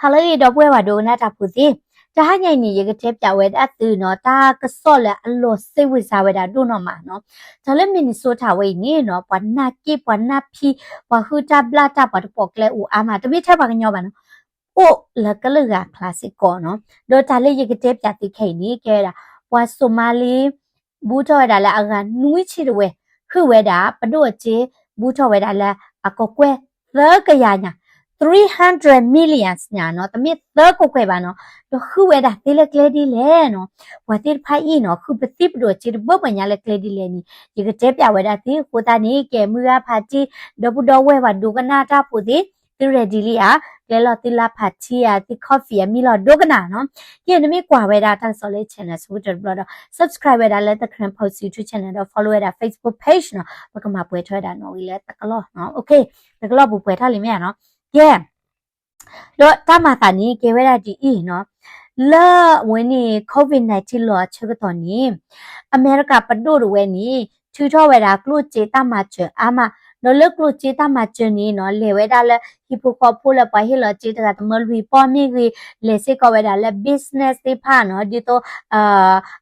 ဟါလၢအဂ့ၤ ဒီပုၢ်ဝဲၢ်ပှၤဒိကနၣ်တၢ်ဖိသ့ၣ်, တဟါညါအံၤန့ၣ် ယကတဲပၠးဝဲဒၣ်သုနီၤ တၢ်ကစီၣ်လၢအလီၤစ့ဝံၤစါဝဲဒၣ်ဒိၣ်နီၢ်မးနီၤ. တၢ်လၢ Minnesota ဝဲအံၤန့ၣ်နီၤ ပှၤနၢ်က့ၣ် ပှၤနၢ်ဖံး ပှၤဟုၣ်တၢ်ဘျၣ်တၢ် ပှၤတပိာ်ကျဲအိၣ်အါမး တမ့ၢ်ထဲပှၤကညီဘၣ်နီၤ, အိၣ်လၢကလုာ်ဂၤအကျါစ့ၢ်ကီးနီၤ. ဒီးတၢ်လၢယကတဲပၠးသုခဲအံၤန့ၣ် ကဲဝဲဒၣ် ပှၤစိၤမါလ့ ဘူးထီၣ်ဝဲဒၣ်လၢအဂၤနွံဆံတဝဲ ဟုၣ်ဝဲဒၣ် ပဒိၣ်အစ့ ဘူးထီၣ်ဝဲဒၣ်လၢအကကွဲၢ်သၢကယၤညါ, three hundred millions ညါနီၤ, တမ့ၢ်သၢကကွဲၢ်ဘၣ်နီၤ. ဒီးဟုၣ်ဝဲဒၣ်သ့လၢကျဲဒ်လဲၣ်နီၤ. ပှၤသ့ၣ်တဖၣ်အံၤနီၤ ဃုပသံၣ်ပဒိၣ်စ့တဘၢဘၢညါလၢကျဲဒ်လဲၣ်န့ၣ် ယကတဲပၠးဝဲဒၣ်သုအဃိသတးန့ၣ် ကဲမုၢ်ဂၤဖးတံၢ် ဒီပုၢ်ဒီဝဲၢ်ပှၤဒိကနၣ်တၢ်ဖိသ့ၣ် သု ready လံဧါ, ကျဲလီၤသုလၢဖးတံၢ်ဧါ, သု coffee ဧါ မံလီၤဒိကနၣ်နီၤ. ကဲ နမ့ၢ်ကွၢ်ဝဲဒၣ်တၢ်ကစီၣ်လၢ channel ဆၢကတီၢ်တဘျီဒီး subscribe ဝဲဒၣ်လၢ The Karen Post YouTube channel ဒီး follow ဝဲဒၣ် Facebook page နီၤ, ပကမၤပှဲၤထီၣ်ဝဲဒၣ်နီၣ်ဂံၢ်လၢတကလီၢ်နီၤ. တကလီၢ်ပူၤပှဲၤထီၣ်လံမ့ၢ်ဧါနီၤ. ကဲ ဒီးတၢ်မၤသးန့ၣ် ကဲဝဲဒၣ်ဒ်အံၤနီၤ, လၢအဝဲန့ၣ် COVID nineteen လီၤအဆၢကတီၢ်န့ၣ် အမဲရကၤပဒိၣ်တဝဲန့ၣ် ထုးထီၣ်ဝဲဒၣ်ကျိၣ်စ့တၢ်မၤစၢၤအါမး, ဒီးလၢကျိၣ်စ့တၢ်မၤစၢၤန့ၣ်နီၤ လဲၤဝဲဒၣ်လၢဟံၣ်ဖိဃီဖိလၢပှၤဟ့ၣ်လီၤစ့တဂၤတမၢလွံၢ်ပီၢ်မ့ၢ်ဂ့ၤ, လဲၤစ့ၢ်ကီးဝဲဒၣ်လၢ business သ့ၣ်တဖၣ်နီၤ, ဒ်သိး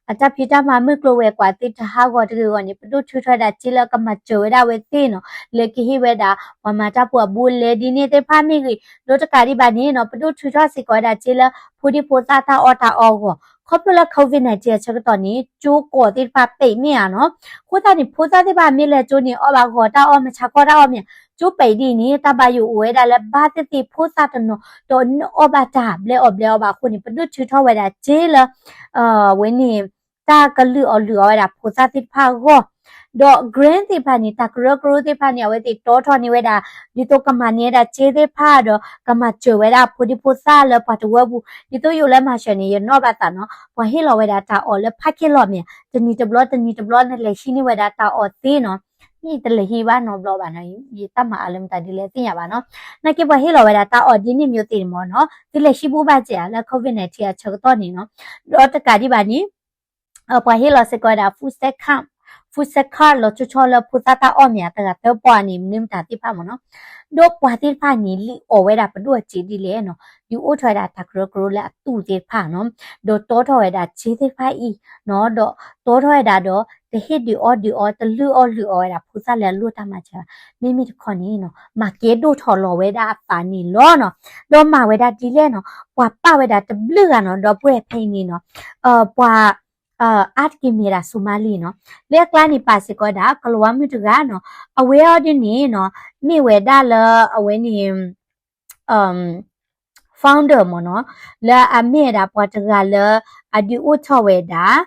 အတၢ်ဖံးတၢ်မၤမုၢ်ကျိၤဝဲၤကွာ်သ့ၣ်တဟးဂီၤတဂ့ၤဂီၤန့ၣ် ပဒိၣ်ထုးထီၣ်ဝဲဒၣ်စ့လၢကမၤစၢၤဝဲဒၣ်ဝဲသ့ၣ်နီၤ, လၢကဟ့ၣ်ဝဲဒၣ်ပှၤမၤတၢ်ဖိအဘူးအလဲဒ်န့ၣ်သ့ၣ်တဖၣ်မ့ၢ်ဂ့ၤ, ဒီးတကးဒံးဘၣ်န့ၣ်နီၤ ပဒိၣ်ထုးထီၣ်စ့ၢ်ကီးဝဲဒၣ်စ့လၢဖိဒံဖိသၣ်တၢ်အီၣ်တၢ်အီအဂီၢ်, ခီဖျိလၢ COVID nineteen အဆၢကတီၢ်န့ၣ် ကၠိကိးသ့ၣ်တဖၣ်ပိတ်မ့ၢ်ဧါနီၤ, အဃိသတးန့ၣ် ဖိသၣ်သ့ၣ်တဖၣ်မ့ၢ်လဲၤကၠိန့ၣ် အီၣ်ဘၣ်ဂီၤတၢ်အီၣ်မၤဆါခီတၢ်အီၣ်မ့ၢ်ဧါ, ကၠိပိတ်ဒ်န့ၣ် တၢ်ဘၣ်ယိၣ်အိၣ်ဝဲဒၣ်လၢဘၣ်သ့ၣ်သ့ၣ်ဖိသၣ်တနီၤ ဒီးနအီၣ်ဘၣ်တၢ်ဘျဲအီၣ်ဘျဲအီဘၣ်အဃိန့ၣ် ပဒိၣ်ထုးထီၣ်ဝဲဒၣ်စ့လၢ ဝဲန့ၣ် တၢ်ကလုၢ်အီၣ်လုၢ်အီဝဲဒၣ်ဖိသၣ်သ့ၣ်တဖၣ်အဂီၢ်, ဒီး grant သ့ၣ်တဖၣ်န့ၣ် တၢ်ကရၢကရိသ့ၣ်တဖၣ်န့ၣ် အဝဲသ့ၣ်တီထီၣ်န့ၢ်ဝဲဒၣ် ဒ်သိးကမၤန့ၢ်ဝဲဒၣ်စ့သ့ၣ်တဖၣ်ဒီး ကမၤစၢၤဝဲဒၣ်ဖိဒံဖိသၣ်လၢပှၤတဝၢပူၤ ဒ်သိးယိာ်လၢမၤစၢၤန့ၣ် ယနီၣ်ဘၣ်သးနီၤ ပှၤဟ့ၣ်လီၤဝဲဒၣ်တၢ်အီၣ်လၢ parking lot မ့ၢ် တနံၤတဘျီတနံၤတဘျီ နလဲၤဟံးန့ၢ်ဝဲဒၣ်တၢ်အီၣ်သ့နီၤ, မ့ၢ်တလဲၤဟံးဘၣ်နီတဘျီဘၣ်နီၤ, ယတၢ်မၤအါလၢမတၤဒ်လဲၣ်သ့ၣ်ညါဘၣ်နီၤ, နာ်က့ပှၤဟ့ၣ်လီၤဝဲဒၣ်တၢ်အီၣ်ဒ်န့ၣ်မ့ၢ်သ့န့ၣ်မ့ၢ်နီၤ သုလဲၤဟံးဘူးဘၣ်စ့ၢ်ဧါလၢ COVID nineteen အဆၢကတီၢ်န့ၣ်နီၤ, ဒီးတကးဒံးဘၣ်န့ၣ် ပှၤဟ့ၣ်လီၤစ့ၢ်ကီးဝဲဒၣ် food stamp card, food stamp card လီၤဆီဆီလၢဖိသၣ်တၢ်အီၣ်မ့ၢ်ဧါ တဂၤသၢပီၢ်န့ၣ် မနုၤမတၤသ့ၣ်တဖၣ်မ့ၢ်နီၤ, ဒီးပှၤသ့ၣ်တဖၣ်န့ၣ် လံၣ်အီၣ်ဝဲဒၣ်ပဒိၣ်အစ့ဒ်လဲၣ်နီၤ, ဒုးအိၣ်ထီၣ်ဝဲဒၣ်တၢ်ကရၢကရိလၢအသူၣ်သ့ၣ်တဖၣ်နီၤ, ဒီးတီထီၣ်ဝဲဒၣ်စ့သ့ၣ်တဖၣ်အံၤနီၤ, ဒီးတီထီၣ်ဝဲဒၣ်ဒီး တဟ့ၣ်ဒုးအီၣ်ဒုးအီ တလုၢ်အီၣ်လုၢ်အီဝဲဒၣ်ဖိသၣ်လၢအလိၣ်တၢ်မၤစၢၤ, မ့မ့ၢ်တခီန့ၣ်နီၤ မၤကဲဒိၣ်ထီၣ်လီၤဝဲဒၣ်အသးန့ၣ်လီၤနီၤ, ဒီးမၤဝဲဒၣ်ဒ်လဲၣ်နီၤ, ပှၤပာ်ဝဲဒၣ်တဘျုးဂၤနီၤ ဒီပုၢ်ဝဲၢ်ဖဲအံၤန့ၣ်နီၤ, ပှၤ အါတက့ၢ်မ့ၢ်ဝဲဒၣ်စိၤမါလ့နီၤ, လၢအကျါန့ၣ်ပာ်စ့ၢ်ကီးဝဲဒၣ် ကလၤဝါမုၣ်တဂၤနီၤ, အဝဲအီၤဒ်န့ၣ်နီၤ, မ့ၢ်ဝဲဒၣ်လၢအဝဲန့ၣ် founder မ့ၢ်နီၤ, လၢအမ့ၢ်ဝဲဒၣ်ပှၤတဂၤလၢ အဒုးအိၣ်ထီၣ်ဝဲဒၣ်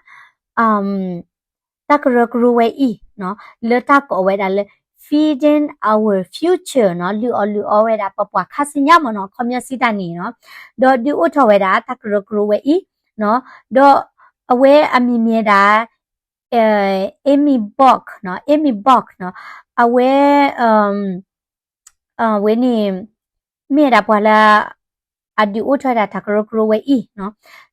တၢ်ကရၢကရိဝဲအံၤနီၤ, လၢတၢ်ကိးဝဲဒၣ်လၢ Feeding Our Future နီၤ, လုၢ်အီၣ်လုၢ်အီဝဲဒၣ်ပပှၤခါဆူညါမ့ၢ်နီၤ, ခီပညီစံးတၢ်န့ၣ်နီၤ, ဒီးဒုးအိၣ်ထီၣ်ဝဲဒၣ်တၢ်ကရၢကရိဝဲအံၤနီၤ, ဒီးအဝဲအမံၤမ့ၢ်ဝဲဒၣ် Amy Bock နီၤ, Amy Bock နီၤ, အဝဲ ဝဲန့ၣ် မ့ၢ်ဝဲဒၣ်ပှၤလၢ အဒုးအိၣ်ထီၣ်ဝဲဒၣ်တၢ်ကရၢကရိဝဲအံၤနီၤ,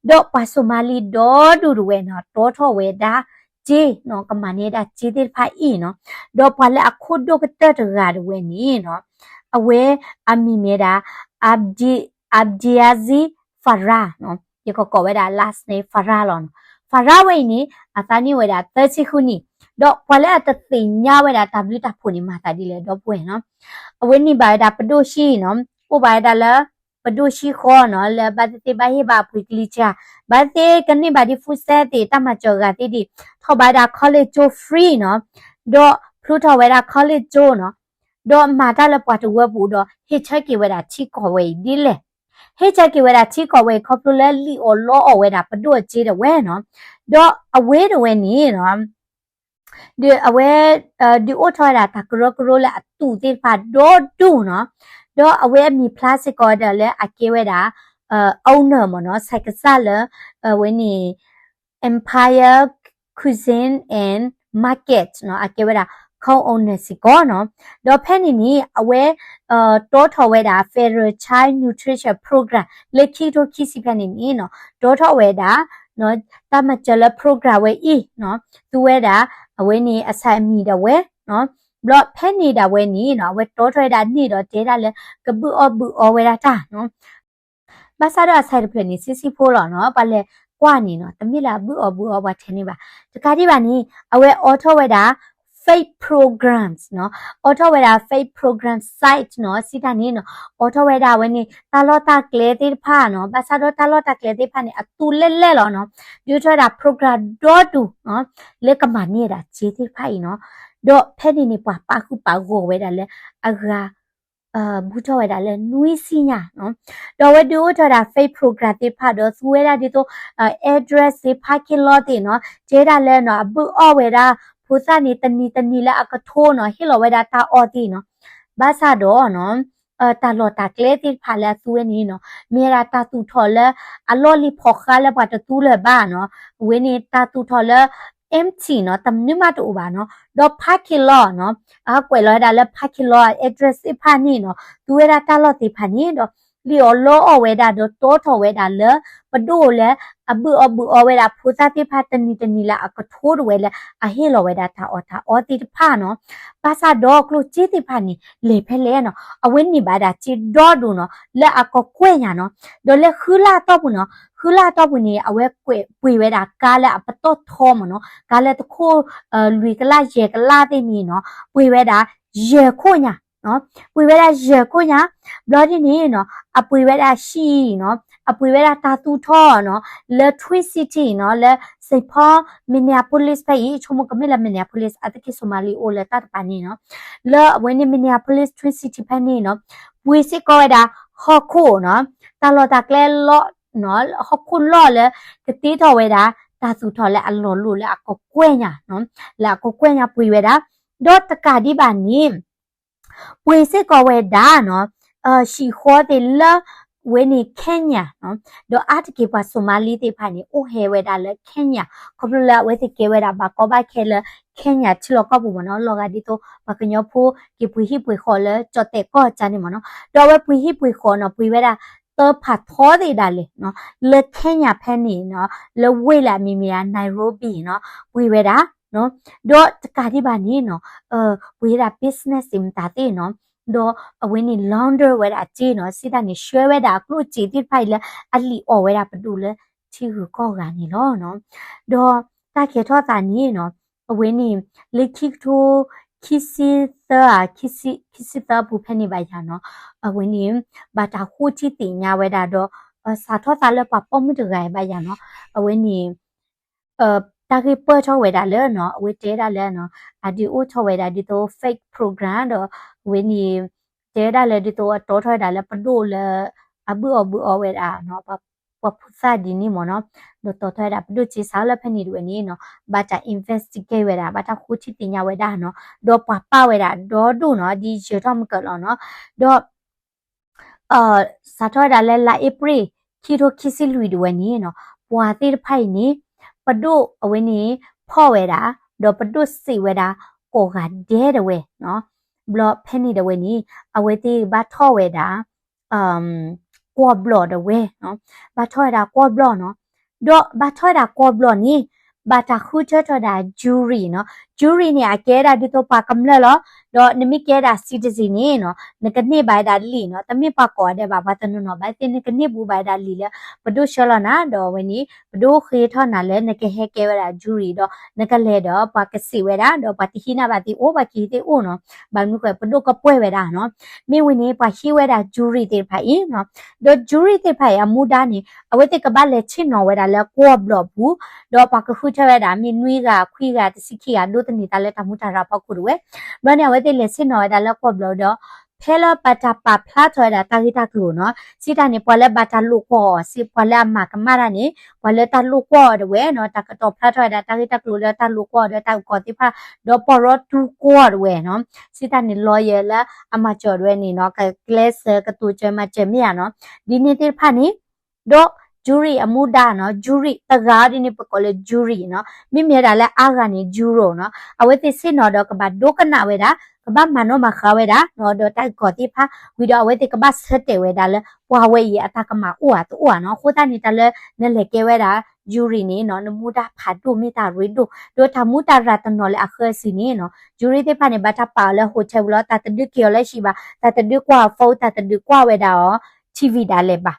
ဒီးပှၤစိၤမါလ့ဒီဒူၣ်တဝဲနီၤ တီထီၣ်ဝဲဒၣ်စ့နီၤ, ကမၤန့ၢ်ဒၣ်စ့သ့ၣ်တဖၣ်အံၤနီၤ, ဒီးပှၤလၢအခိၣ်ဒိၣ်ကတၢၢ်တဂၤတဝဲန့ၣ်နီၤ, အဝဲအမံၤမ့ၢ်ဒၣ် Abdi- Abdiaziz Farah နီၤ, ယကကိးဝဲဒၣ် last name Farah လီၤနီၤ. Farah ဝဲအံၤန့ၣ် အသးနံၣ်အိၣ်ဝဲဒၣ်သၢဆံဃုနံၣ်, ဒီးပှၤလၢအတသ့ၣ်ညါဝဲဒၣ်တၢ်ဘျုးတၢ်ဖှိၣ်န့ၣ် မၤသးဒ်လဲၣ်ဒီပုၢ်ဝဲၢ်နီၤ. အဝဲန့ၢ်ဘၣ်ဝဲဒၣ်ပဒိၣ်ဆံနီၤ, အိၣ်ဘၣ်ဝဲဒၣ်လၢ ပဒိၣ်ဆံဃီနီၤ, လၢဘၣ်သ့ၣ်သ့ၣ်ဘၣ်ဟ့ၣ်ဘၣ်အပှ့ၤကလံၤစှၤ, ဘၣ်သ့ၣ်သ့ၣ်ကန့ၢ်ဘၣ်ဒ် food stamp သ့ၣ် တၢ်မၤစၢၤအဂၤသ့ၣ်ဒံး, ထီၣ်ဘၣ်ဝဲဒၣ် college ကၠိ free နီၤ, ဒီးဖျိထီၣ်ဝဲဒၣ် college ကၠိနီၤ, ဒီးမၤတၢ်လၢပှၤတဝၢပူၤဒီး ဟ့ၣ်ဆၢက့ၤဝဲဒၣ်ထံကီၢ်ဝဲအံၤဒ်လဲၣ်. ဟ့ၣ်ဆၢက့ၤဝဲဒၣ်ထံကီၢ်ဝဲအံၤ ခီဖျိလၢလံၣ်အီၣ်လီအီၣ်ဝဲဒၣ်ပဒိၣ်အစ့တဝဲနီၤ, ဒီးအဝဲတဝဲန့ၣ်နီၤ ဒီးအဝဲ ဒုးအိၣ်ထီၣ်ဝဲဒၣ်တၢ်ကရၢကရိလၢအသူၣ်သ့ၣ်တဖၣ်ဒီဒူၣ်နီၤ, ဒီးအဝဲအမံၤဖျါစ့ၢ်ကီးဝဲဒၣ်လၢအကဲဝဲဒၣ် owner မ့ၢ်နီၤ, ဆိုင်ကစား လၢ အဝဲန့ၣ် Empire Cuisine and Market နီၤ, အကဲဝဲဒၣ် co-owner စ့ၢ်ကီးနီၤ, ဒီးဖဲန့ၣ်န့ၣ် အဝဲ တီထီၣ်ဝဲဒၣ် Federal Child Nutrition Program လၢခံကထိခံဆံဖဲန့ၣ်န့ၣ်နီၤ, တီထီၣ်ဝဲဒၣ် တၢ်မၤစၢၤလၢ program ဝဲအံၤနီၤ, သူဝဲဒၣ် အဝဲန့ၣ်အဆၢအမံၤဒၣ်ဝဲနီၤ, ဘျီဖဲန့ၣ်ဒၣ်ဝဲန့ၣ်နီၤ, အဝဲတီထီၣ်ဝဲဒၣ်န့ၣ်ဒီးတဲဒၣ်လၢ ကဘုၣ်အီၣ်ဘုၣ်အီဝဲဒၣ်တၢ်နီၤ, ဘၣ်ဆၣ်ဒီးအ site တဖျၢၣ်န့ၣ် ဆံးဆံးဖိလီၤနီၤ, ပှၤလဲၤကွၢ်န့ၣ်နီၤ တမ့ၢ်လၢအဘုၣ်အီၣ်ဘုၣ်အီပှၤထဲန့ၣ်ဘၣ်. တကးဒံးဘၣ်န့ၣ် အဝဲအိးထီၣ်ဝဲဒၣ် fake programs နီၤ, အိးထီၣ်ဝဲဒၣ် fake program site နီၤ, စံးတၢ်န့ၣ်နီၤ အိးထီၣ်ဝဲဒၣ်အဝဲန့ၣ် တၢ်လီၢ်တၢ်ကျဲသ့ၣ်တဖၣ်နီၤ, ဘၣ်ဆၣ်ဒီးတၢ်လီၢ်တၢ်ကျဲသ့ၣ်တဖၣ်န့ၣ် အသူးလဲၣ်လဲၣ်လီၤနီၤ, ဒုးအိၣ်ထီၣ်ဝဲဒၣ် program ဒီဒူၣ်နီၤ လၢကမၤန့ၢ်ဝဲဒၣ်စ့သ့ၣ်တဖၣ်အံၤနီၤ, ဒီးဖဲန့ၣ်န့ၣ် ပှၤပာ်ဃုာ်ပာ်ဂီၢ်ဝဲဒၣ်လၢအဂၤ ဘူးထီၣ်ဝဲဒၣ်လၢနွံဆံညါနီၤ, ဒီးအဝဲဒုးအိၣ်ထီၣ်ဝဲဒၣ် fake program သ့ၣ်တဖၣ်ဒီးသူဝဲဒၣ်ဒ်သိး address သ့ၣ် parking lot သ့ၣ်နီၤ, တဲဒၣ်လၢနီၤ အဘုၣ်အီၣ်ဝဲဒၣ် ဖိသၣ်န့ၣ်တနံၤတနံၤလၢအကထိနီၤ, ဟ့ၣ်လီၤဝဲဒၣ်တၢ်အီၣ်သ့ၣ်နီၤ, ဘၣ်ဆၣ်ဒီးနီၤ တၢ်လီၢ်တၢ်ကျဲသ့ၣ်တဖၣ်လၢအသူဝဲန့ၣ်နီၤ မ့ၢ်ဝဲဒၣ်တၢ်သူၣ်ထီၣ်လၢအလီၢ်လံၤဖီၣ်ဃာ်လၢပှၤတသူလၢၤဘၣ်နီၤ, အဝဲန့ၣ် တၢ်သူၣ်ထီၣ်လၢ empty နီၤ, တမနုၤမးတအိၣ်ဘၣ်နီၤ, ဒီး parking lot နီၤ, အကွဲးလီၤဝဲဒၣ်လၢ parking lot address သ့ၣ်တဖၣ်န့ၣ်နီၤ, သူဝဲဒၣ်တၢ်လီၢ်သ့ၣ်တဖၣ်န့ၣ်ဒီး လံၣ်အီၣ်လီအီၣ်ဝဲဒၣ်ဒီးတီထီၣ်ဝဲဒၣ်လၢ ပဒိၣ်လၢအဘုၣ်အီၣ်ဘုၣ်အီဝဲဒၣ်ဖိသၣ်သ့ၣ်တဖၣ်တနံၤတနံၤလၢအကထိတဝဲလၢအဟ့ၣ်လီၤဝဲဒၣ်တၢ်အီၣ်တၢ်အီသ့ၣ်တဖၣ်နီၤ, ဘၣ်ဆၣ်ဒီးကျိၣ်စ့သ့ၣ်တဖၣ်န့ၣ် လဲၤဖဲလဲၣ်နီၤ, အဝဲန့ၢ်ဘၣ်ဒၣ်စ့ဒီဒူၣ်နီၤ လၢအကကွဲၢ်ညါနီၤ, ဒီးလၢဃုလါအတီၢ်ပူၤနီၤ, ဃုလါအတီၢ်ပူၤန့ၣ် အဝဲပှ့ၤဝဲဒၣ်ကါလၢအပတီၢ်ထီမ့ၢ်နီၤ, ကါလၢတခိၣ် လွံၢ်ကလးယဲၢ်ကလးသ့ၣ်န့ၣ်နီၤ, ပှ့ၤဝဲဒၣ်ယဲၢ်ခိၣ်ညါ ပှ့ၤဝဲဒၣ်ယဲၢ်ခိၣ်ညါ, ဘျီဒ်န့ၣ်နီၤ အပှ့ၤဝဲဒၣ်ဟံၣ်နီၤ, အပှ့ၤဝဲဒၣ်တၢ်သူၣ်ထီၣ်နီၤ, လၢ Twin City နီၤ, လၢ Saint Paul Minneapolis ဖဲအံၤ ဆိကမိၣ်ကမ့ၢ်လၢ Minneapolis အါတက့ၢ် Somali အိၣ်လၢတၢ်တပၤန့ၣ်နီၤ, လၢအဝဲန့ၣ် Minneapolis Twin City ဖဲန့ၣ်နီၤ, ပှ့ၤစ့ၢ်ကီးဝဲဒၣ် ဟီၣ်ခိၣ်နီၤ, တၢ်လီၢ်တၢ်ကျဲလီၢ် ဟီၣ်ခိၣ်လီၢ်လၢ ကတ့ထီၣ်ဝဲဒၣ် တၢ်သူၣ်ထီၣ်လၢအလီၤလိၢ်လၢအကကွဲၢ်ညါနီၤ, လၢအကကွဲၢ်ညါပှ့ၤဝဲဒၣ်, ဒီးတကးဒံးဘၣ်န့ၣ် ပှ့ၤစ့ၢ်ကီးဝဲဒၣ်နီၤ, ဟံၣ်ဃီသ့ၣ်လၢ ဝဲန့ၣ် Kenya နီၤ, ဒီးအါတက့ၢ်ပှၤ Somali သ့ၣ်တဖၣ်န့ၣ် အိၣ်ဟဲဝဲဒၣ်လၢ Kenya ခီဖျိလၢအဝဲသ့ၣ်ကဲဝဲဒၣ်ဘၣ်ကီဘၣ်ခဲလၢ Kenya ထံလီၢ်ကီၢ်ပူၤမ့ၢ်နီၤ, လီၤဂာ်ဒ်သိး ပှၤကညီဖိက့ၤပှ့ၤဟံၣ်ပှ့ၤဃီလၢကၠီၣ်တဲာ်ကီၢ်ကၠါန့ၣ်မ့ၢ်နီၤ, ဒီးအဝဲပှ့ၤဟံၣ်ပှ့ၤဃီနီၤ, ပှ့ၤဝဲဒၣ် သၢဖးထီသ့ၣ်ဒၣ်လဲာ်နီၤ, လၢ Kenya ဖဲန့ၣ်နီၤ, လၢဝ့ၢ်လၢအမံၤမ့ၢ်ဒၣ် Nairobi နီၤ, ပှ့ၤဝဲဒၣ် ဒီးတကးဒံးဘၣ်န့ၣ်နီၤ, ပှ့ၤဝဲဒၣ် business သ့ၣ်မတၤသ့ၣ်နီၤ, ဒီးအဝဲန့ၣ် launder ဝဲဒၣ်အစ့နီၤ, စံးတၢ်န့ၣ် ဆှၢဝဲဒၣ်အကျိၣ်စ့သ့ၣ်တဖၣ်အံၤလၢအလံၣ်အီၣ်ဝဲဒၣ်ပဒိၣ်လၢထံဂုၤကီၢ်ဂၤန့ၣ်လီၤ. ဒီးတၢ်ကဲထီၣ်သးန့ၣ်နီၤ, အဝဲန့ၣ် လၢခံကထိခံဆံသၢဧါ, ခံဆံသၢအပူၤဖဲန့ၣ်ဘၣ်ယၤနီၤ, အဝဲန့ၣ် ဘၣ်တၢ်ဃိထံသ့ၣ်ညါဝဲဒၣ်ဒီး စးထီၣ်သးလၢပှၤပိာ်မုၣ်တဂၤအံၤဘၣ်ယၤနီၤ, အဝဲန့ၣ် တၢ်ဂ့ၢ်ပၢၢ်ထီၣ်ဝဲဒၣ်လၢနီၤ, အဝဲတဲဒၣ်လၢနီၤ, အဒုးအိၣ်ထီၣ်ဝဲဒၣ်ဒ်သိး fake program ဒီး အဝဲန့ၣ် တဲဒၣ်လၢဒ်သိးအတီထီၣ်ဝဲဒၣ်လၢပဒိၣ်လၢ အဘုၣ်အီၣ်ဘုၣ်အီဝဲဒၣ်နီၤ, ပှၤဖိသၣ်ဒ်န့ၣ်မ့ၢ်နီၤ, ဒီးတီထီၣ်ဝဲဒၣ်ပဒိၣ်စ့စးလၢဖဲန့ၣ်တဝဲန့ၣ်နီၤ, ဘၣ်တၢ် investigate ဝဲဒၣ်, ဘၣ်တၢ်ဃိထံသ့ၣ်ညါဝဲဒၣ်နီၤ, ဒီးပှၤပာ်ဝဲဒၣ်ဒီဒူၣ်နီၤ, ဒ်ယၢၤထီၣ်မုၢ်ကၢးလီၤနီၤ, ဒီး စးထီၣ်ဝဲဒၣ်လၢလါအ့ဖြ့ၣ် ခံထိခံဆံလွံၢ်တဝဲန့ၣ်နီၤ, ပှၤသ့ၣ်တဖၣ်အံၤန့ၣ် ပဒိၣ်အဝဲန့ၣ် ဖီၣ်ဝဲဒၣ်, ဒီးပဒိၣ်စံးဝဲဒၣ် ကိးဂၤဒဲးတဝဲနီၤ, ဘျီဖဲန့ၣ်တဝဲန့ၣ် အဝဲသ့ၣ်ဘၣ်ထီၣ်ဝဲဒၣ် ကွီၢ်ဘျီၣ်တဝဲနီၤ, ဘၣ်ထီၣ်ဝဲဒၣ်ကွီၢ်ဘျီၣ်နီၤ, ဒီးဘၣ်ထီၣ်ဝဲဒၣ်ကွီၢ်ဘျီၣ်န့ၣ် ဘၣ်တၢ်ဃုထၢထီၣ်ဝဲဒၣ် jury နီၤ, jury န့ၣ် အကဲဒၣ်ဒ်သိးပှၤကမျၢၢ်လီၤ, ဒီးနမ့ၢ်ကဲဒၣ် citizen န့ၣ်နီၤ, နကန့ၢ်ဘၣ်ဝဲဒၣ်လံာ်နီၤ, တမ့ၢ်ပှၤကိးဂၤဒဲးဘၣ်, ပှၤတနီၤနီၤဘၣ်သ့ၣ် နကန့ၢ်ဘူးဘၣ်ဝဲဒၣ်လံာ်လၢ ပဒိၣ်ဆှၢလီၤနၤ, ဒီးအဝဲန့ၣ် ပဒိၣ်ဃ့ထီၣ်နၤလၢနကဟဲကဲဝဲဒၣ် jury ဒီး နကလဲၤဒီးပှၤကစံးဝဲဒၣ်, ဒီးပှၤတဟံးနၤဘၣ်သ့ၣ်အိၣ်, ပှၤကဟံးသ့ၣ်အိၣ်နီၤ, ဘၣ်မနုၤဃိ ပဒိၣ်ကပှဲၤဝဲဒၣ်နီၤ, မ့ၢ်ဝဲန့ၣ် ပှၤဟံးဝဲဒၣ် jury သ့ၣ်တဖၣ်အံၤနီၤ, ဒီး jury သ့ၣ်တဖၣ်အံၤ အမူဒါန့ၣ် အဝဲသ့ၣ်ကဘၣ်လဲၤဆ့ၣ်နီၤဝဲဒၣ်လၢကွီၢ်ဘျီၣ်ပူၤ, ဒီးပှၤကဃုထၢဝဲဒၣ် မ့ၢ်နွံဂၤ ခွံဂၤ တဆံခံဂၤ ဒိးသန့ၤသးလၢတၢ်မူတၢ်ရၢဖီခိၣ်တဝဲ, ဘျီန့ၣ် အဝဲသ့ၣ်လဲၤဆ့ၣ်နီၤဝဲဒၣ်လၢကွီၢ်ဘျီၣ်ဒီး ဖဲလၢဘၣ်တၢ်ပာ်ဖျါထီၣ်ဝဲဒၣ်တၢ်ဂ့ၢ်တၢ်ကျိၤနီၤ, စံးတၢ်န့ၣ် ပှၤလၢဘၣ်တၢ်လိာ်ကွီၢ်အီၤစ့ၢ်, ပှၤလၢအမၤကမၣ်တၢ်န့ၣ် ပှၤလၢတၢ်လိာ်ကွီၢ်အီၤတဝဲနီၤ, တၢ်ကတီၤဖျါထီၣ်ဝဲဒၣ်တၢ်ဂ့ၢ်တၢ်ကျိၤလၢတၢ်လိာ်ကွီၢ်အီၤဒီးတၢ်အုၣ်ကီၤသ့ၣ်တဖၣ်, ဒီးပီၢ်ရီတူၢ်ကွီၢ်တဝဲနီၤ, စံးတၢ်န့ၣ် lawyer လၢအမၤစၢၤတဝဲန့ၣ်နီၤ, ကကျဲးစၢးကတိၤစၢၤမၤစၢၤမ့ၢ်ဧါနီၤ, ဒ်န့ၣ်သ့ၣ်တဖၣ်န့ၣ် ဒီး jury အမူဒါနီၤ, jury တဂၤအံၤဒ်န့ၣ် ပကိးလၢ jury နီၤ, မ့မ့ၢ်ဝဲဒၣ်လၢအါဂၤန့ၣ် juror နီၤ, အဝဲသ့ၣ်ဆ့ၣ်နီၤဒီးကဘၣ်ဒိကနၣ်ဝဲဒၣ်, ကဘၣ်မၤနီၣ်မၤဃါဝဲဒၣ်နီၤ, ဒီးတၢ်အုၣ်ကီၤသ့ၣ်တဖၣ်, ဝံၤဒီးအဝဲသ့ၣ်ကဘၣ်ဆၢတဲာ်ဝဲဒၣ်လၢ ပှၤဝဲအံၤအတၢ်ကမၣ်အိၣ်ဧါတအိၣ်ဧါနီၤ, အဃိသတးန့ၣ် တၢ်လၢနလဲၤကဲဝဲဒၣ် jury န့ၣ်နီၤ, နမူဒါဖးဒိၣ်မ့ၢ်တၢ်ရ့ဒိၣ်, ဒီးတၢ်မူတၢ်ရၢတနီၤလၢအဃၢၤစံးန့ၣ်နီၤ, jury သ့ၣ်တဖၣ်န့ၣ် ဘၣ်တၢ်ပာ်အီၤလၢ hotel ပူၤလီၤ, တၢ်တဒုးက့ၤအီၤလၢဟံၣ်ဘၣ်, တၢ်တဒုးကွၢ်အီၤ phone, တၢ်တဒုးကွၢ်ဝဲဒၣ်အီၤ TV ဒၣ်လဲာ်ဘၣ်.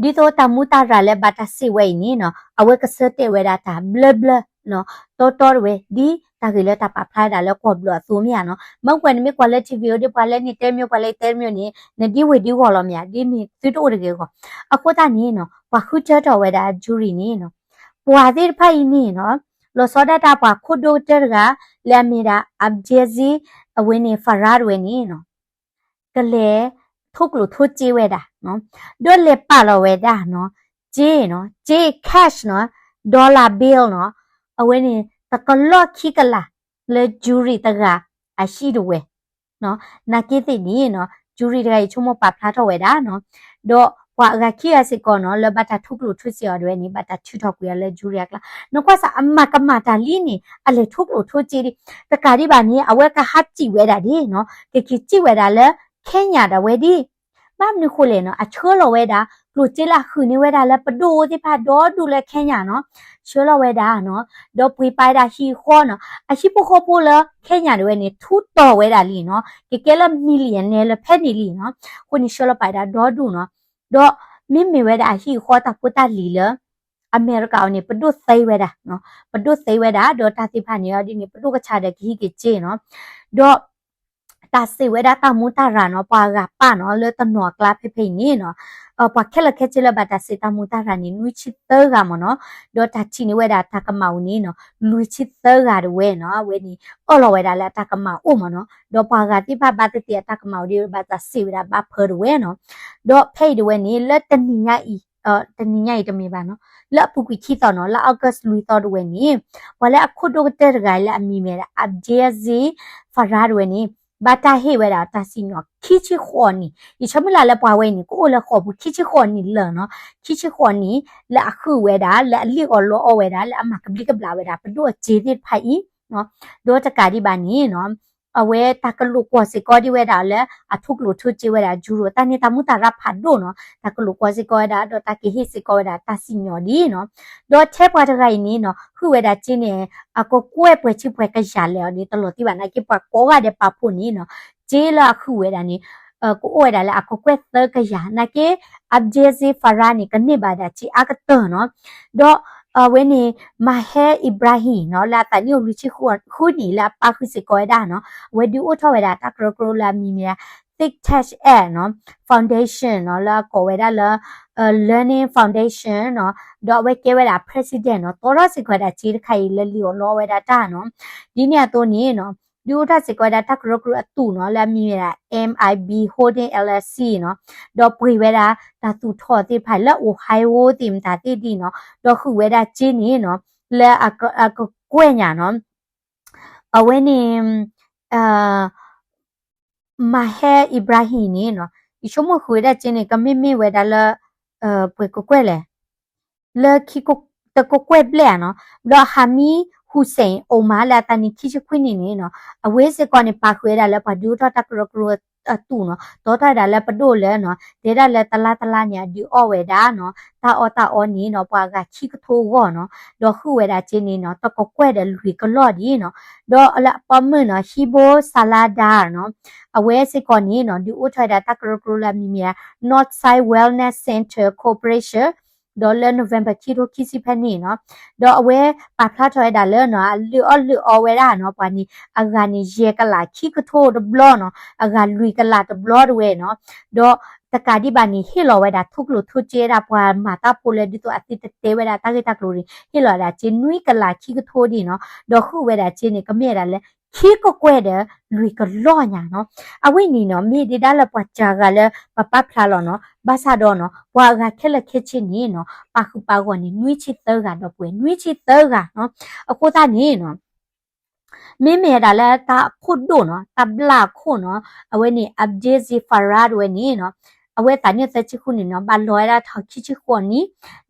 ဒ်သိးတၢ်မူးတၢ်ရၤလၢဘၣ်တၢ်စံးဝဲအံၤန့ၣ်နီၤ အဝဲကဆၢတဲာ်ဝဲဒၣ်တၢ်ဘျၢဘျၢနီၤ တီတီတဝဲ ဒ်တၢ်ဂ့ၢ်လၢတၢ်ပာ်ဖျါဒၣ်လၢကီၢ်ဘျီၣ်အသိးမ့ၢ်ဧါနီၤ. မ့ၢ်ကွၢ်နမ့ၢ်ကွၢ်လၢ ထံၣ်ဝံၤ အိၣ်ဒ်ပှၤလၢန့ၣ်တဲမ့ၢ် ပှၤလၢတဲမ့ၢ်န့ၣ် နဒ်ဝ့ၢ်ဒ်ဂီၢ်လီၤမ့ၢ်ဧါ ဒ်န့ၣ်သုတအိၣ်တဂ့ၤအဂီၢ်. အဃိသတးန့ၣ်နီၤ ပှၤဃုထၢထီၣ်ဝဲဒၣ် jury န့ၣ်နီၤ ပှၤသ့ၣ်တဖၣ်အံၤန့ၣ်နီၤ လီၤဆီဒၣ်တၢ်ပှၤခိၣ်ဒိၣ်ကတၢၢ်တဂၤ လၢအမ့ၢ်ဒၣ် Abdelaziz အဝဲန့ၣ် Farah တဝဲန့ၣ်နီၤ ကလဲၤထိၣ်ကျိၣ်ထိၣ်စ့ဝဲဒၣ်နီၤ ဒီးလဲၤပာ်လီၤဝဲဒၣ်နီၤ စ့နီၤ စ့ cash နီၤ dollar bill နီၤ အဝဲန့ၣ် တကလီၢ်ခံကလး လၢ jury တဂၤအဟံၣ်တဝဲ နာ်က့သ့ၣ်န့ၣ်နီၤ jury တဂၤအံၤဆိကမိၣ်ပာ်ဖျါထီၣ်ဝဲဒၣ်နီၤ ဒီးပှၤအဂၤခံဂၤစ့ၢ်ကီးနီၤ လၢဘၣ်တၢ်ထိၣ်ကျိၣ်ထိၣ်စ့အီၤတဝဲန့ၣ် ဘၣ်တၢ်ထုးထီၣ်ကွံာ်အီၤလၢ jury အကျါ နကွၢ်စးအမၤကမၣ်တၢ်လံန့ၣ် အလဲၤထိၣ်ကျိၣ်ထိၣ်စ့ဒံး တကးဒံးဘၣ်န့ၣ် အဝဲကဟးစံၣ်ဝဲဒၣ်ဒ်နီၤ ကက့ၤစံၣ်ဝဲဒၣ်လၢ Kenya ဒၣ်ဝဲဒံး ဘၣ်မနုၤဃိလဲၣ်နီၤ အဆှၢလီၤဝဲဒၣ် ကျိၣ်စ့လၢအဃုာ်န့ၢ်ဝဲဒၣ်လၢပဒိၣ်သ့ၣ်တဖၣ်ဒီဒူၣ်လၢ Kenya နီၤ ဆှၢလီၤဝဲဒၣ်နီၤ ဒီးပှ့ၤပာ်ဝဲဒၣ်ဟံၣ်ဃီနီၤ အဟံၣ်ဖိဃီဖိလၢ Kenya တဝဲန့ၣ် ထူးတီၤဝဲဒၣ်လံနီၤ ကကဲလၢ millionaire လၢဖဲန့ၣ်လံနီၤ အဃိန့ၣ်ဆှၢလီၤပာ်ဝဲဒၣ်ဒီဒူၣ်နီၤ ဒီးမ့မ့ၢ်ဝဲဒၣ်အဟံၣ်အဃီတၢ်ဖိတၢ်လံၤလၢ အမဲရကၤအီၤန့ၣ် ပဒိၣ်သ့ဝဲဒၣ်နီၤ ပဒိၣ်သ့ဝဲဒၣ် ဒီးတၢ်သ့ၣ်တဖၣ်န့ၣ် အီၤဒ်န့ၣ် ပဒိၣ်ကဆါဒီးကဟံးက့ၤစ့နီၤ ဒီး တၢ်စံးဝဲဒၣ်တၢ်မူးတၢ်ရၤနီၤ ပှၤဂၤပာ်နီၤ လၢတနီၤအကျါဖဲဖဲအံၤန့ၣ်နီၤ ပှၤခဲလၢာ်ခဲဆ့လၢဘၣ်တၢ်စံးတၢ်မူးတၢ်ရၤန့ၣ် နွံဆံသၢဂၤမ့ၢ်နီၤ ဒီးတၢ်ထံၣ်န့ၢ်ဝဲဒၣ်တၢ်ကမၣ်အိၣ်န့ၣ်နီၤ လွံၢ်ဆံသၢဂၤတဝဲနီၤ အဝဲန့ၣ် အၢၣ်လီၤဝဲဒၣ်လၢအတၢ်ကမၣ်အိၣ်မ့ၢ်နီၤ ဒီးပှၤဂၤသ့ၣ်တဖၣ်ဘၣ်သ့ၣ်သ့ၣ်အတၢ်ကမၣ်အိၣ်ဒ်ဘၣ်တၢ်စံးဝဲဒၣ်ဘၣ်ဖၢတဝဲနီၤ ဒီးဖဲအံၤတဝဲန့ၣ် လၢတနံၤညါအံၤ တနံၤညါအံၤတမ့ၢ်ဘၣ်နီၤ လၢအပူၤကွံာ်ခံသီနီၤ လၢ August လွံၢ်သီတဝဲန့ၣ် ပှၤလၢအခိၣ်ဒိၣ်ကတၢၢ်တဂၤလၢအမံၤမ့ၢ်ဒၣ် Abdelaziz Farah တဝဲန့ၣ် ဘၣ်တၢ်ဟ့ၣ်ဝဲဒၣ်တၢ်စံၣ်ညီၣ်ခံဆံဃိးနံၣ် ယဆၢမုၢ်လၢ်လၢပှၤဝဲအံၤန့ၣ် ကအိၣ်လၢဃိာ်ပူၤခံဆံဃိးနံၣ်လၢာ်နီၤ ခံဆံဃိးနံၣ် လၢအဃုာ်ဝဲဒၣ် လၢအလံၣ်အီၣ်လီအီဝဲဒၣ် လၢအမၤကဘျံးကဘျၣ်ဝဲဒၣ် ပဒိၣ်အစ့သ့ၣ်တဖၣ်အံၤ ဒီးတကးဒံးဘၣ်န့ၣ်နီၤ အဝဲတၢ်ကလိာ်ကွီၢ်စ့ၢ်ကီးဒ်ဝဲဒၣ်လၢ အထိၣ်ကျိၣ်ထိၣ်စ့ဝဲဒၣ် ယူရိ တၢ်န့ၣ်တၢ်မူးတၢ်ရၤဖးဒိၣ်နီၤ တၢ်ကလိာ်ကွီၢ်စ့ၢ်ကီးဝဲဒၣ် ဒီးတၢ်ကဟ့ၣ်စ့ၢ်ကီးဝဲဒၣ်တၢ်စံၣ်ညီၣ်ဒ်နီၤ ဒီးထဲပှၤတဂၤအံၤန့ၣ်နီၤ ဃုာ်ဝဲဒၣ်စ့န့ၣ် အကကွဲၢ်ပှဲၤဆံပှဲၤကယၤလဲၣ်အီၤန့ၣ် တလီၤတံၢ်ဘၣ် နာ်က့ပှၤကိးဂၤဒဲးပာ်ဖှိၣ်န့ၣ်နီၤ စ့လၢအဃုာ်ဝဲဒၣ်န့ၣ် ကအိၣ်ဝဲဒၣ်လၢအကကွဲၢ်သၢကယၤ နာ်က့ Abdelaziz Farah န့ၣ် ကန့ၢ်ဘၣ်ဒၣ်စ့အါကတၢၢ်နီၤ ဒီးအဝဲန့ၣ် Maher Ibrahim နီၤ လၢအသးနံၣ်အိၣ်လွံၢ်ဆံဃုနံၣ် လၢအပၢ်ဃုာ်စ့ၢ်ကီးဝဲဒၣ်နီၤ အဝဲဒုးအိၣ်ထီၣ်ဝဲဒၣ်တၢ်ကရၢကရိလၢအမံၤမ့ၢ်ဒၣ် Think Tank Act နီၤ Foundation နီၤ လၢအကိးဝဲဒၣ်လၢ Learning Foundation နီၤ ဒီးအဝဲကဲဝဲဒၣ် president နီၤ တီထီၣ်စ့ၢ်ကီးဝဲဒၣ်စ့တခါအံၤလၢလံၣ်အီၣ်လီအီဝဲဒၣ်တၢ်နီၤ ဒ်န့ၣ်အသိးန့ၣ်နီၤ ဒုးအိၣ်ထီၣ်စ့ၢ်ကီးဝဲဒၣ်တၢ်ကရၢကရိအသုးနီၤ လၢအမံၤမ့ၢ်ဒၣ် M I B Holding L L C နီၤ ဒီးပှ့ၤဝဲဒၣ်တၢ်သူၣ်ထီၣ်သ့ၣ်တဖၣ်လၢ Ohio သ့ၣ်မတၤသ့ၣ်ဒ်နီၤ ဒီးဃုာ်ဝဲဒၣ်စ့န့ၣ်နီၤ လၢအကကွဲၢ်ညါနီၤ အဝဲန့ၣ် Maher Ibrahim န့ၣ်နီၤ ယဆိကမိၣ်ဃုာ်ဝဲဒၣ်စ့န့ၣ် ကမ့ၢ်မ့ၢ်ဝဲဒၣ်လၢ ပှဲၤကကွဲၢ်လဲၣ် လၢခံ တကကွဲၢ်ဘျဲၣ်ဧါနီၤ ဒီး Hamid Hussein Omar လၢအသးနံၣ်ခံဆံခွံနံၣ်န့ၣ်နီၤ အဝဲစ့ၢ်ကီးန့ၣ် ပာ်ဃုာ်ဝဲဒၣ်လၢပှၤဒုးအိၣ်ထီၣ်တၢ်ကရၢကရိအသုးနီၤ တီထီၣ်ဝဲဒၣ်လၢပဒိၣ်လၢနီၤ တဲဒၣ်လၢတလါတလါန့ၣ် အဒုးအီၣ်ဝဲဒၣ်နီၤ တၢ်အီၣ်တၢ်အီန့ၣ်နီၤ ပှၤအဂၤခံကထိအဂီၢ်နီၤ ဒီးဃုာ်ဝဲဒၣ်စ့န့ၣ်နီၤ တကကွဲၢ်ဒီးလွံၢ်ကလီၢ်ဒ်နီၤ ဒီးလၢအပိာ်မုၣ်နီၤ Hibo Saladar နီၤ အဝဲစ့ၢ်ကီးန့ၣ်နီၤ ဒုးအိၣ်ထီၣ်ဝဲဒၣ်တၢ်ကရၢကရိလၢအမံၤမ့ၢ် Northside Wellness Center Corporation ဒီးလၢ November ခံထိခံဆံဖဲန့ၣ်နီၤ ဒီးအဝဲပာ်ဖျါထီၣ်ဝဲဒၣ်လၢနီၤ အလုၢ်အီၣ်လုၢ်အီဝဲဒၣ်နီၤ ပှၤန့ၣ် အဂၤန့ၣ် ယဲၢ်ကလးခံကထိတဘျီနီၤ အဂၤလွံၢ်ကလးတဘျီတဝဲနီၤ ဒီးတကးဒံးဘၣ်န့ၣ် ဟ့ၣ်လီၤဝဲဒၣ်ထိၣ်ကျိၣ်ထိၣ်စ့ဝဲဒၣ်ပှၤမၤတၢ်ဖိလၢဒ်သိးအသုတတဲဝဲဒၣ်တၢ်ဂ့ၢ်တၢ်ကျိၤန့ၣ် ဟ့ၣ်လီၤဝဲဒၣ်စ့နွံကလးခံကထိဒ်နီၤ ဒီးဃုာ်ဝဲဒၣ်စ့န့ၣ် ကမ့ၢ်ဝဲဒၣ်လၢ ခံကကွဲၢ်ဒီးလွံၢ်ကလီၢ်ညါနီၤ အဝဲန့ၣ်နီၤ မ့ၢ်ဒ့ဒၣ်လၢပှၤစှၤဂၤလၢပပာ်ဖျါလီၤနီၤ ဘၣ်ဆၣ်ဒီးနီၤ ပှၤအဂၤခဲလၢာ်ခဲဆ့န့ၣ်နီၤ ပာ်ဃုာ်ပာ်ဂီၢ်န့ၣ် နွံဆံသၢဂၤဒီးပှဲၤ နွံဆံသၢဂၤနီၤ အဃိသတးန့ၣ်နီၤ မ့မ့ၢ်ဝဲဒၣ်လၢတၢ်အခိၣ်ဒိၣ်နီၤ တၢ်ဘျၣ်အခိၣ်နီၤ အဝဲန့ၣ် Abdelaziz Farah တဝဲန့ၣ်နီၤ အဝဲသးနံၣ်သၢဆံဃုနံၣ်နီၤ ဘၣ်လီၤဝဲဒၣ်ထီၣ်ခံဆံဃိးနံၣ်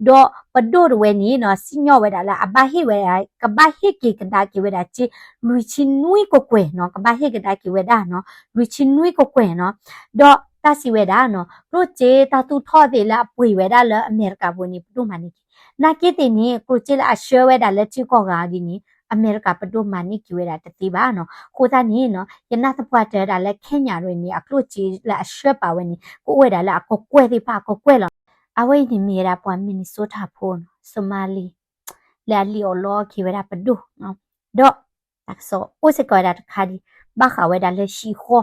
ဒီးပဒိၣ်တဝဲန့ၣ်နီၤ စံၣ်ညီၣ်ဝဲဒၣ်လၢအဘၣ်ဟ့ၣ်ဝဲဒၣ် ကဘၣ်ဟ့ၣ်က့ၤကဒါက့ၤဝဲဒၣ်စ့ လွံၢ်ဆံနွံကကွဲၢ်နီၤ ကဘၣ်ဟ့ၣ်ကဒါက့ၤဝဲဒၣ်နီၤ လွံၢ်ဆံနွံကကွဲၢ်နီၤ ဒီးတၢ်စံးဝဲဒၣ်နီၤ ကျိၣ်စ့တၢ်သူၣ်ထီၣ်သ့ၣ်လၢအပှ့ၤဝဲဒၣ်လၢအမဲရကၤပူၤန့ၣ် ပဒိၣ်မၤန့ၢ်က့ၤ နာ်က့သ့ၣ်န့ၣ် ကျိၣ်စ့လၢအဆှၢဝဲဒၣ်လၢထံကီၢ်ဂၤဒ်န့ၣ် အမဲရကၤပဒိၣ်မၤန့ၢ်က့ၤဝဲဒၣ်တသ့ဘၣ်နီၤ အဃိသတးန့ၣ်နီၤ ယနာ်သပှၢ်တၢၢ်ဝဲဒၣ်လၢ Kenya တဝဲန့ၣ် အကျိၣ်စ့လၢအဆှၢပာ်ဝဲန့ၣ် ကအိၣ်ဝဲဒၣ်လၢအကကွဲၢ်သ့ၣ်တဖၣ်အကကွဲၢ်လီၤနီၤ အဝဲအံၤန့ၣ်မ့ၢ်ဝဲဒၣ်ပှၤ Minnesota ဖိနီၤ Somali လၢအလံၣ်အီၣ်လီအီၣ်က့ၤဝဲဒၣ်ပဒိၣ်နီၤ, ဒီး တၢ်ကစီၣ်အိၣ်စ့ၢ်ကီးဝဲဒၣ်တခါဒံး ဘၣ်ဃးဝဲဒၣ်လၢဟံၣ်ဃီ,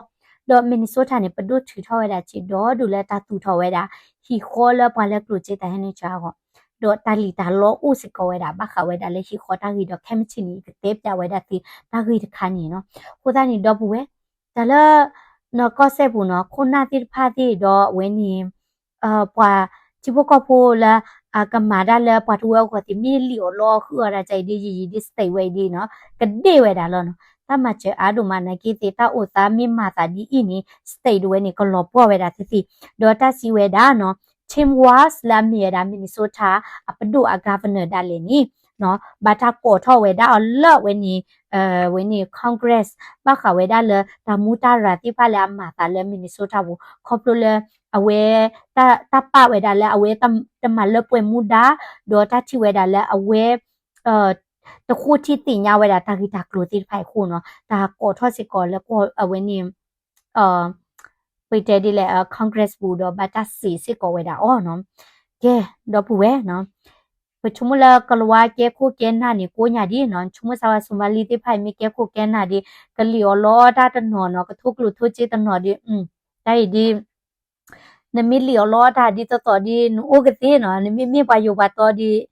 ဒီး Minnesota န့ၣ် ပဒိၣ်ထုးထီၣ်ဝဲဒၣ်စ့ဒီဒူၣ်လၢတၢ်သူၣ်ထီၣ်ဝဲဒၣ် ဟံၣ်ဃီလၢပှၤလၢကျိၣ်စ့တၢ်ဟဲနုာ်စှၤအဂီၢ်, ဒီးတၢ်လံၣ်တၢ်လီအိၣ်စ့ၢ်ကီးဝဲဒၣ် ဘၣ်ဃးဝဲဒၣ်လၢဟံၣ်ဃီတၢ်ဂ့ၢ်ဒီး ခဲမုၢ်ဆ့ၣ်န့ၣ် ယကတဲပၠးဝဲဒၣ်သုတၢ်ဂ့ၢ်တခါန့ၣ်နီၤ. အဃိသတးန့ၣ် ဒီပုၢ်ဝဲၢ် တၢ်လၢ နီၢ်ကီၢ်စဲၣ်ပူၤနီၤ ခိၣ်နၢ်သ့ၣ်တဖၣ်သ့ၣ်ဒီးအဝဲန့ၣ် ပှၤထံဖိကီၢ်ဖိလၢ အကမၤတၢ်လၢပှၤတဝၢအဂီၢ်သ့ၣ် မ့ၢ်လံၣ်အီၣ်လီအီၣ်ဃုအီၣ်ဒၣ်ကအံၤဒ်ယံာ်ယံာ်ဒ် state ဝဲအံၤဒ်နီၤ ကဒ့ၣ်ဝဲဒၣ်လီၤနီၤ. တၢ်မၤစၢၤအါဒိၣ်မးနာ်က့သ့ၣ် တၢ်အိၣ်သးမ့ၢ်မၤသးဒ်အံၤန့ၣ် state တဝဲန့ၣ် ကလီၤပှီၢ်ဝဲဒၣ်သ့ၣ်သ့ၣ်, ဒီးတၢ်စံးဝဲဒၣ်နီၤ Tim Walz လၢအမ့ၢ်ဝဲဒၣ် Minnesota အပဒိၣ်အ governor ဒၣ်လဲာ်န့ၣ် ဘၣ်တၢ်ကိးထီၣ်ဝဲဒၣ်အီၤလၢအဝဲန့ၣ် ဝဲန့ၣ် Congress ဘၣ်ဃးဝဲဒၣ်လၢတၢ်မူတၢ်ရၤသ့ၣ်တဖၣ်လၢအမၤသးလၢ Minnesota ပူၤ ခီဖျိလၢ အဝဲ တၢ်ပာ်ဝဲဒၣ်လၢအဝဲတမၤလၢပှဲၤမူဒါ ဒီးတၢ်ထံၣ်ဝဲဒၣ်လၢအဝဲ တဃိထံသ့ၣ်ညါဝဲဒၣ်တၢ်ဂ့ၢ်တၢ်ကျိၤသ့ၣ်တဖၣ်အံၤအဃိနီၤ တၢ်ကိးထီၣ်စ့ၢ်ကီးလၢအဝဲန့ၣ် ပတဲဒ်လဲၣ် Congress ပူၤဒီးဘၣ်တၢ်စံးစ့ၢ်ကီးဝဲဒၣ်အီၤနီၤ. ကဲ ဒီပုၢ်ဝဲၢ်နီၤ ပဆိကမိၣ်လၢကလၤဝါကဲခိၣ်ကဲနၢ်န့ၣ် ကိးညါဒ်နီၤ ဆိကမိၣ်စၢ်ဝဲ Somali သ့ၣ်တဖၣ်အံၤမ့ၢ်ကဲခိၣ်ကဲနၢ်ဒ် ကလံၣ်အီၣ်လီတၢ်တနီၤနီၤ ကထိကျိၣ်ထိစ့တနီၤဒ် တၢ်အံၤဒ် နမ့ၢ်လံၣ်အီၣ်လီတၢ်ဒ်သိးသိးဒ် နအိၣ်ကသ့နီၤ နမ့မ့ၢ်ပှၤယိၤပှၤတီဒ်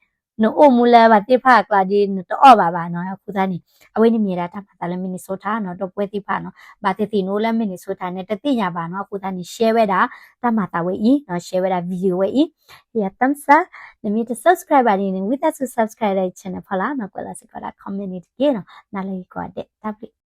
နအိၣ်မူလၢပှၤသ့ၣ်တဖၣ်အကျါဒ် နတအီၣ်ဘၣ်ဘၣ်နီၤ. အဃိသတးန့ၣ် အဝဲန့ၣ်မ့ၢ်ဝဲဒၣ်တၢ်မၤသးလၢ Minnesota နီၤ ဒီပုၢ်ဝဲၢ်သ့ၣ်တဖၣ်နီၤ ဘၣ်သ့ၣ်သ့ၣ်နအိၣ်လၢ Minnesota န့ၣ် တသ့ၣ်ညါဘၣ်နီၤ. အဃိသတးန့ၣ် share ဝဲဒၣ်တၢ်မၤသးဝဲအံၤနီၤ share ဝဲဒၣ် video ဝဲအံၤ ဟ့ၣ်ယၤ thumbs up နမ့ၢ်တ subscribe ဘၣ်ဒ်န့ၣ် ဝံသးစူၤ subscribe လၢ channel ဖီလာ်နီၤ ကွဲးလီၤစ့ၢ်ကီးဒၣ် comment န့ၣ်တက့ၢ်နီၤ နၤလၢဂ့ၤကိးဂၤဒဲး တၢ်ဘျုး